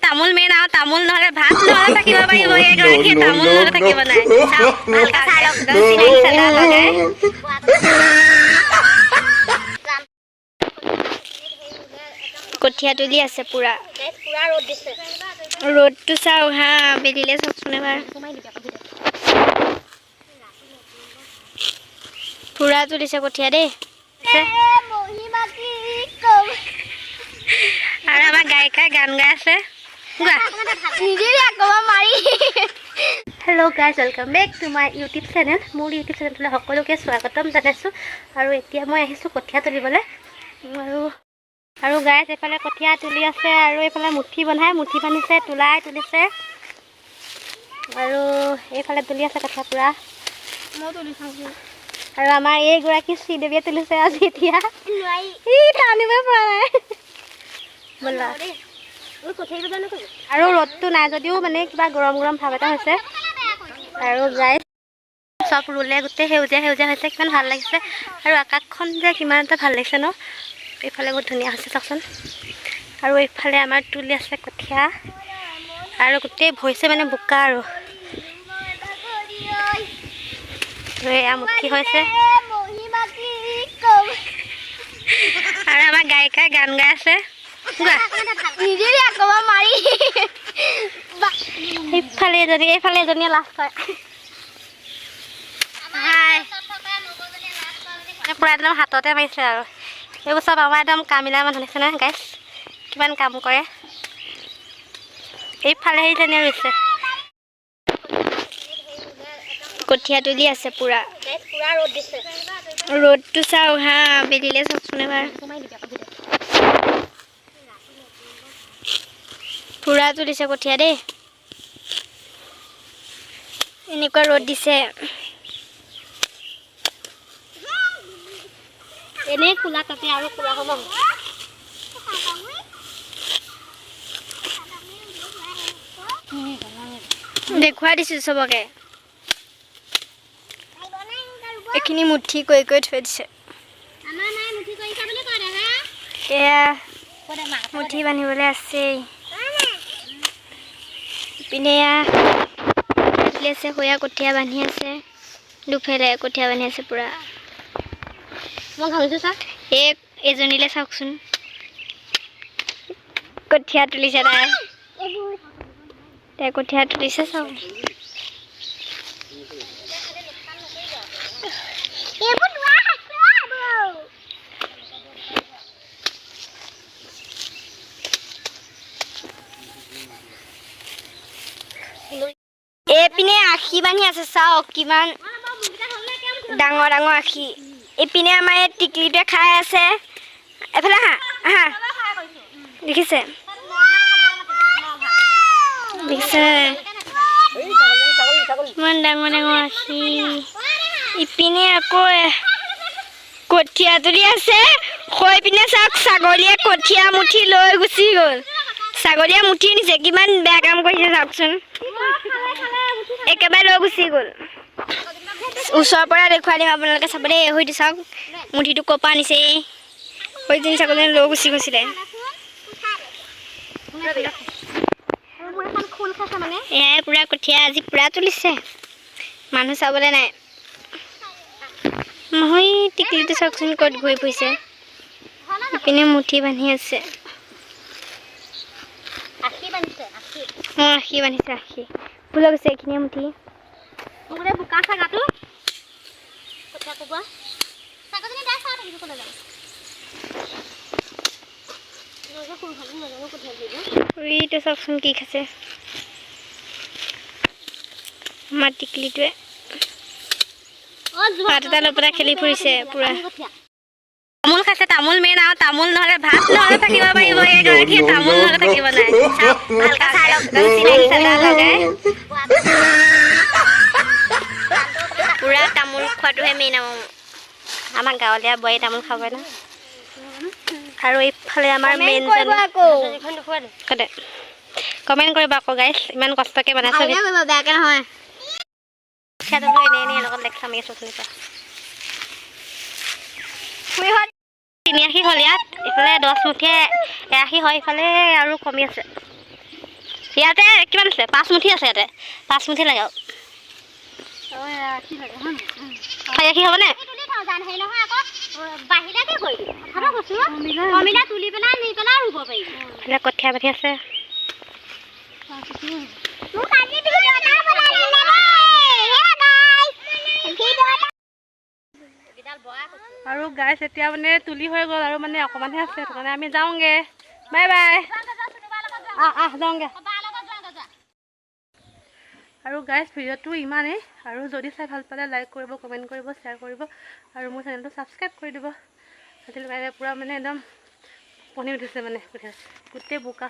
তামোল মেইন আৰু তামোল নহ'লে ভাত নহ'লে থাকিব পাৰিব। এইগৰাকীয়ে তামোল নহ'লে থাকিব নাই। চাওক, ভালকে চাই লওক, একদম চিনাকি চাদা লগাই। কঠীয়া তুলি আছে পুৰা। পুৰা ৰ'দ দিছে। ৰ'দটো চাওক হা, বেলিলে চাওকচোন এবাৰ। পুৰা তুলিছে কঠীয়া দেই। আৰু আমাৰ গায়িকাই গান গাই আছে, গোৱা। Hello guys, welcome back to my YouTube channel. মোৰ ইউটিউব চেনেলটোলৈ সকলোকে স্বাগতম জনাইছোঁ। আৰু এতিয়া মই আহিছোঁ কঠীয়া তুলিবলৈ। আৰু গাইজ, এইফালে কঠীয়া তুলি আছে আৰু এইফালে মুঠি বন্ধাই মুঠি বান্ধিছে, তোলাই তুলিছে আৰু এইফালে তুলি আছে কঠীয়া পূৰা। আৰু আমাৰ এইগৰাকী শ্ৰীদেৱীয়ে তুলিছে আজি। এতিয়া ই টানিবই পৰা নাই। ব'লা। আৰু ৰ'দটো নাই যদিও মানে কিবা গৰম গৰম ভাৱ এটা হৈছে। আৰু গাইজ, চব ৰুলে গোটেই সেউজীয়া সেউজীয়া হৈছে, কিমান ভাল লাগিছে। আৰু আকাশখন যে কিমান এটা ভাল লাগিছে ন। এইফালে বহুত ধুনীয়া হৈছে, চাওকচোন। আৰু এইফালে আমাৰ তুলি আছে কঠীয়া আৰু গোটেই ভৰিছে মানে বোকা। আৰু এয়া মুঠি হৈছে আৰু আমাৰ গায়িকাই গান গাই আছে, গোৱা। সেইফালে এজনী, এইফালে এজনীয়ে লাষ্ট হয়। হাই, পুৰা একদম হাততে মাৰিছে। আৰু এইবোৰ চব আমাৰ একদম কামিলা মানুহ নিচিনা গাইছ, কিমান কাম কৰে। এইফালে সেইজনীয়ে ৰুইছে। কঠীয়া তুলি আছে পুৰা। পুৰা ৰ'দ দিছে। ৰ'দটো চাওক হা, বেলিলে চাওকচোন এবাৰ। পুৰা তুলিছে কঠীয়া দেই। এনেকুৱা ৰ'দ দিছে। এনেই কোলা, তাতে আৰু কোলা হ'ব। দেখুৱাই দিছোঁ চবকে। এইখিনি মুঠি কৰি কৰি থৈ দিছে। এয়া মুঠি বান্ধিবলৈ আছেই। ইপিনে এয়া তুলি আছে, সৈয়া কঠীয়া বান্ধি আছে। দুফালে কঠীয়া বান্ধি আছে পুৰা। মই ঘামিছোঁ চা। এই এজনীলৈ চাওকচোন, কঠীয়া তুলিছে তাই। তাই কঠীয়া তুলিছে, চাওক। এইপিনে আশী বান্ধি আছে, চাওক কিমান ডাঙৰ ডাঙৰ আশী। এইপিনে আমাৰ এই টিকলিটোৱে খাই আছে। এইফালে আহা, আহা। দেখিছে, দেখিছে কিমান ডাঙৰ ডাঙৰ আশী। ইপিনে আকৌ কঠীয়া তুলি আছে। হৈ পিনে চাওক, ছাগলীয়ে কঠীয়া মুঠি লৈ গুচি গ'ল। ছাগলীয়ে মুঠি নিছে, কিমান বেয়া কাম কৰিছে চাওকচোন। একেবাৰে লৈ গুচি গ'ল। ওচৰৰ পৰা দেখুৱাই দিম, আপোনালোকে চাব দেই। হয়তো চাওক, মুঠিটো ক'ৰ পৰা আনিছে। সৈজনী ছাগলীজনী লৈ গুচি গৈছিলে। এয়াই পুৰা কঠীয়া আজি পুৰা তুলিছে, মানুহ চাবলৈ নাই। নহয়, টিকলিটো চাওকচোন ক'ত ঘূৰি ফুৰিছে। ইপিনে মুঠি বান্ধি আছে। অঁ, আশী বান্ধিছে, আশী ভুল হৈ গৈছে। এইখিনিয়ে মুঠি। বোকা চাগাটো কঠীয়া কোবোৱা ছাগলীজনী তাই চাওঁ থাকিব ক'লৈ যাব। এইটো চাওকচোন কি খাইছে আমাৰ টিকলিটোৱে। পাত এটা লৈ পেলাই খেলি ফুৰিছে পুৰা। তামোল খাইছে, তামোল মেইন আৰু তামোল নহ'লে ভাত নহ'লে থাকিব পাৰিব। এইগৰাকীয়ে তামোল নহ'লে থাকিব নাই। চাওক, ভালকে চাই লওক, একদম চিনাকি চাদা লগাই। পুৰা তামোল খোৱাটোহে মেইন আৰু। আমাৰ গাঁৱলীয়া বোৱাৰী তামোল খাবই ন। আৰু এইফালে আমাৰ মেইন। কমেণ্ট কৰিব আকৌ গাইছ, ইমান কষ্টকৈ বনাইছোঁ। বেয়াকে নহয়। কঠীয়া তুলো এনেই এনেই লগত লেকচাৰ মাৰি আছোঁ অথনিৰ পৰা। 3 আশী হ'ল ইয়াত, ইফালে 10 মুঠিয়ে এআশী হয়, ইফালে আৰু কমি আছে। ইয়াতে কিমান আছে? 5 মুঠি আছে ইয়াতে, 5 মুঠি লাগে। 4 আশী হ'বনে? তুলি থওঁ জান। হেৰি নহয় আকৌ, বাহিলে কি কৰিবি? কথাটো কৈছো, কমিলে তুলি পেলাই নি পেলাই ৰুব পাৰিবি। এইফালে কঠীয়া পাতি আছে। মোক আজি ভিডিঅ' এটা বনাই দিলে দেই। হে গাইস, ভিডিঅ' এটা। আৰু গাইছ, এতিয়া মানে তুলি হৈ গ'ল আৰু মানে অকণমানহে আছে, সেইটো কাৰণে আমি যাওঁগে। বাই বাই, আহ আহ, যাওঁগে। আৰু গাইছ, ভিডিঅ'টো ইমানেই। আৰু যদি চাই ভাল পালে লাইক কৰিব, কমেণ্ট কৰিব, শ্বেয়াৰ কৰিব আৰু মোৰ চেনেলটো ছাবস্ক্ৰাইব কৰি দিব। আজিলৈ পূৰা মানে একদম পনি উঠিছে, মানে গোটেই বোকা।